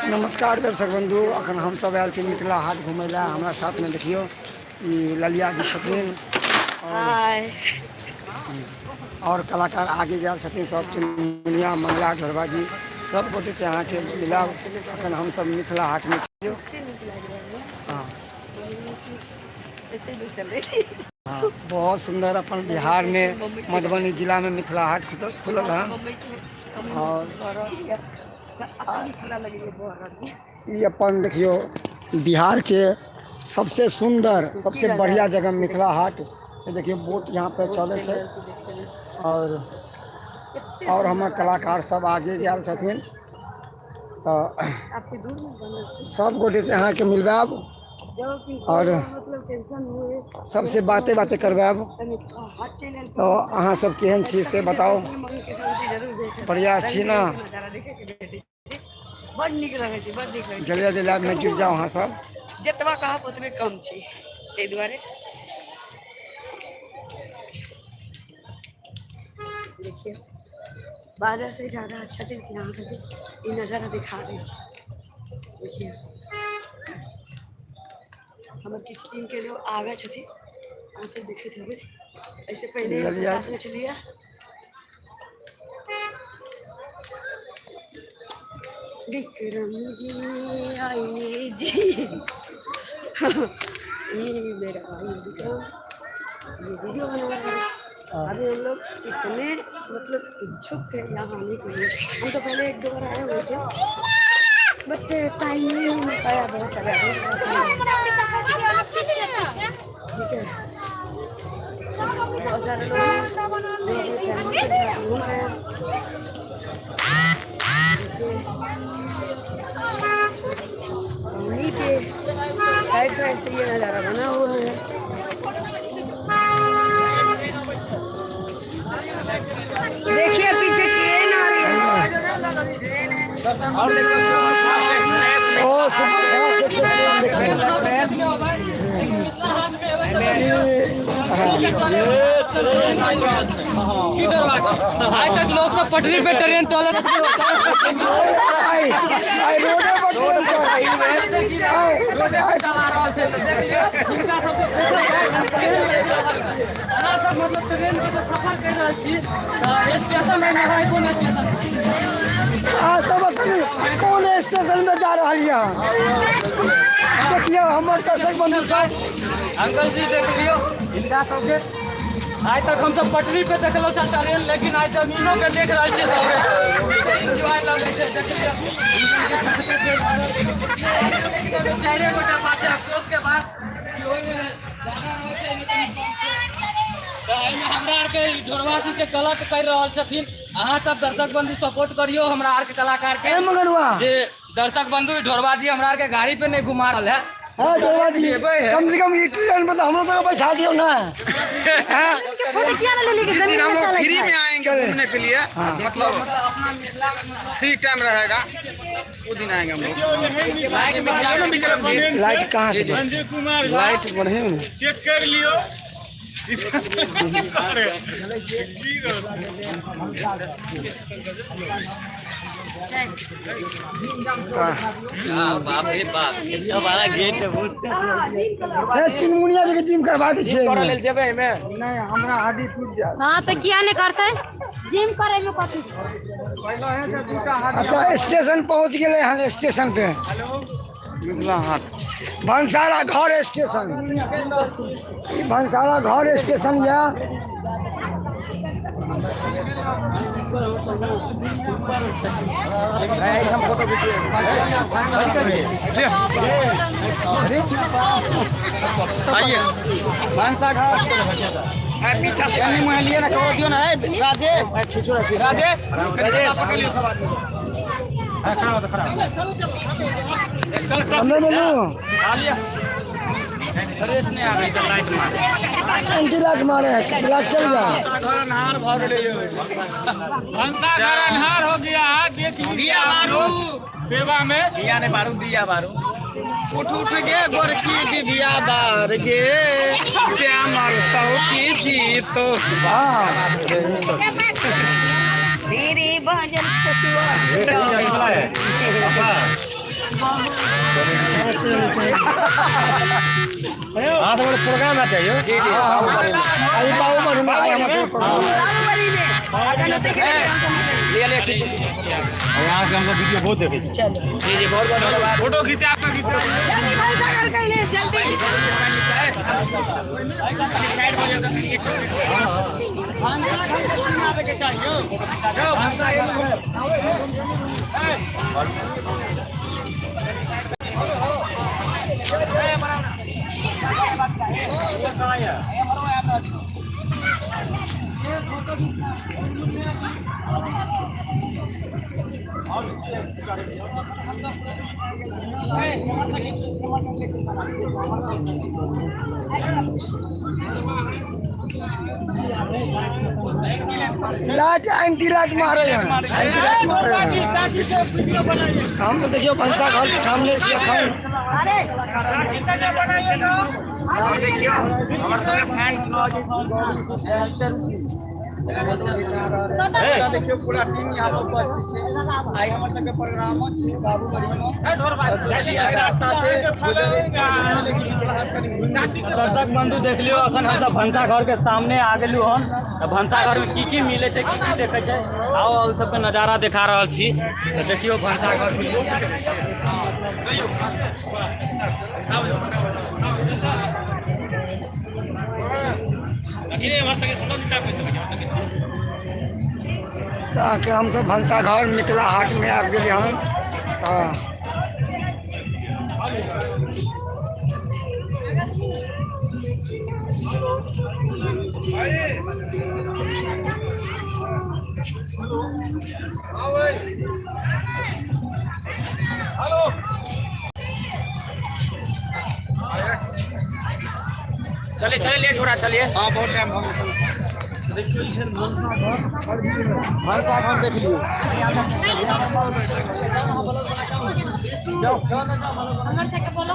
नमस्कार दर्शक बंधु, अखन हम सब आयल छी मिथिला हाट घुमय लए। हमरा साथ में देखियो ई ललिया जी छथिन हाय और कलाकार आगे गेल छथिन सब, चुनमुनिया मंगला ढोरबा जी सब गोटे से अहाँके मिलब। अखन हम सब मिथिला हाट में छी। हाँ हाँ, बहुत सुंदर अपन बिहार में मधुबनी जिला में मिथिला हाट खुलल हन। और ई अपन देखियो बिहार के सबसे सुंदर सबसे बढ़िया जगह मिथिला हाट। देखियो बोट यहाँ पे चले छै और हमर कलाकार सब आगे गेल छथिन। तऽ सब गोटे से अहाँके मिलबायब और सबसे बाते बाते करबायब। तऽ अहाँ सब केहन छी से बताउ, बढ़िया छी ना? बड नीक लगै छै, बड नीक लगै छै। जल्दी जल्दी लाइव में जुड़ जाओ अहाँ सब। जतबा कहब ओतबे कम छै, ताहि दुआरे देखियौ बाजार से ज्यादा अच्छा चीज कि अहाँ सबके ई नजारा दिखा दै छी। देखियौ हमर किछु टीमके लोग आगाँ छथिन, अहाँ सब देखैत हेबै। एहिसँ पहिले हमसब साथमे छलियै। विक्रम जी आइए जी, ये मेरा भाई विक्रम, ये वीडियो बना रहा है। अभी हम लोग इतने मतलब इच्छुक थे यहाँ आने के लिए। हम तो पहले एक दो बार आए हुए थे बट टाइम नहीं मिल पाया। बहुत सारे आदमी के साथ में। ठीक है, बहुत सारे लोग हैं जो अपनी फैमिली के साथ घूम रहे हैं। देखिए, पानी के साइड साइड से ये नज़ारा बना हुआ है। देखिए पीछे ट्रेन आ रही है। ओ सुपर फास्ट देखियो ट्रेन देखियो। आइ तक लोग सब पटरी पे ट्रेन चलत आइ आइ रोडे पर ट्रेन पर आइ आइ चला रहल छै। हिनका सबके अहाँ सब मतलब ट्रेन के जे सफर कर रहल छी तऽ स्टेशन में है, कोन स्टेशन? अहाँ सब अखन कोन स्टेशन में जा रहल यऽ? देखियौ हमर दर्शक बंधु सब। अंकल जी देख लियौ हिनका सबके। आइ तक हमसब पटरी पे देखलहुँ ट्रेन, लेकिन आइ जमीनो के देख रहल छियै तऽ एंजॉय लगै छै। देख लियौ चारिए गोटा बात छै। अफसोस के बात कि ओहिमे ज्यादा रहै छै, एहिमे कनि कम छै। तऽ एहिमे हमरा आरके ढोरबा जी के गलत करि रहल छथिन। अहाँ सब दर्शक बंधु सपोर्ट करियौ हमरा आरके कलाकार के। ए मगनुआ जे दर्शक बंधु ढोरबा जी हमरा आरके गाड़ी पे नहीं घुमा रहल है। हाँ ढोरबा जी, कम से कम ई ट्रेन में तो हमरो तो बैठा दियो ना। फोटो किया ना ले लेके जिस दिन जमीन हम में लोग चला फ्री में आएंगे घूमने के लिए, मतलब फ्री टाइम रहेगा वो दिन आएंगे हम लोग। लाइट कहाँ से? संजय कुमार लाइट बढ़े चेक कर लियो। बाप रे बाप, इतना बड़ा गेट है बहुत। ए चुनमुनिया जी के जिम करवा दै छियै। हाँ तो किया नहीं करते जिम करे में कथी? अब तो स्टेशन पहुंच गेलै हन। स्टेशन पे मिथिला हाट भनसारा घर स्टेशन, ई भनसारा घर स्टेशन यऽ। आइए भनसाघर पीछा से मुँह लिए ना कहो दियो ना। राजेश राजेश राजेश हमे बोलू एंटी लाइट मारे है, लाइट चल जा। भनसाघर अन्हार हो गया, देख दिया बारू सेवा में दिया नहीं बारू, दिया बारू। उठ उठ गे गोरकी डिबिया बार गे श्यामर तो की जीतो। मेरे भजन ससुआ हाँ तो प्रोग्राम है चाहिए। जी जी अभी बाबू में आया मतलब बाहुबली में अगन होते के ले ले खींचो खींचो। यहाँ से हम लोग वीडियो बहुत देखे। चलो जी जी बहुत बहुत धन्यवाद। फोटो खींचे आपका खींचे। जल्दी भरोसा कर कर ले जल्दी। साइड हो जाओ। लाइट एंटी लाइट मारे हैं, एंटी लाइट मारे हैं। हम तो देखियो भनसा घर के सामने छी अखन। अरे देखियो पूरा टीम यहाँ पर उपस्थित छै। आइ हमर सबके प्रोग्रामो छै बाबूबढ़ी में। रास्ता से गुजरै छी लेकिन दर्शक बंधु देख लियो अखन हमसब भनसा घर के सामने आ गेलु हन। तऽ भनसा घर में की की मिले छै की की देखे छै आओ हम सबके नजारा देखा रहल छी। तऽ देखियो भनसा घर। तऽ आखिर हमसब भनसा घर मिथिला हाट में आबि गेलियै हन। तऽ चलिए चलिए लेट हो रहा चलिए। हाँ बहुत टाइम हो गया। भनसा घर देख लियो। हमर सबके बोलो।